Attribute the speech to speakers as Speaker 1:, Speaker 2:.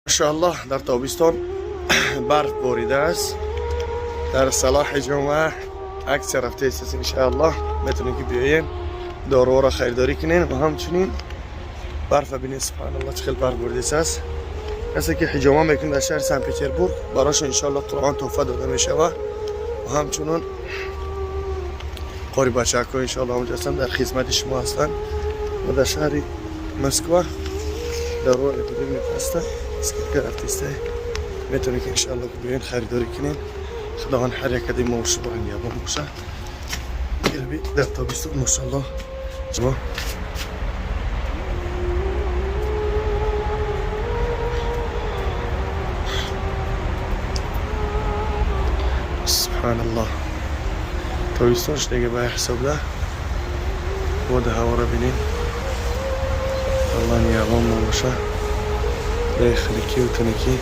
Speaker 1: Машааллоҳ, дар тобистон барф борида аст. Дар Салоҳ ҳиҷома акция рафтааст. Иншааллоҳ, метавонем, ки биёен, доруҳоро харидорӣ кунем ва ҳамчунин барфа бинед. Субҳаналлоҳ, чӣ хел барф боридааст. Касе ки ҳиҷома мекунад дар шаҳри Санкт Петербург, барошон, иншоаллоҳ, Қуръон тӯҳфа дода мешавад. Ва ҳамчунон қори бачаҳако, иншоаллоҳ, ҳамҷо ҳастанд, дар хизмати шумо ҳастанд. Ва дар шаҳри Москва даро эпидемия ҳаста, скидка рафтиста, метавонед, ки, иншоаллоҳ, биёен, харидорӣ кунем. Худованд ҳар як кади мо шуморо нигаҳбон боша. Дар тобистон, машоаллоҳ, шумо субҳаналлоҳ, тобистон шудаги ба ҳисобда боди ҳаворо бинед. Аллоҳ нигаҳбон мо боша. Дай хеликиву тунукӣ.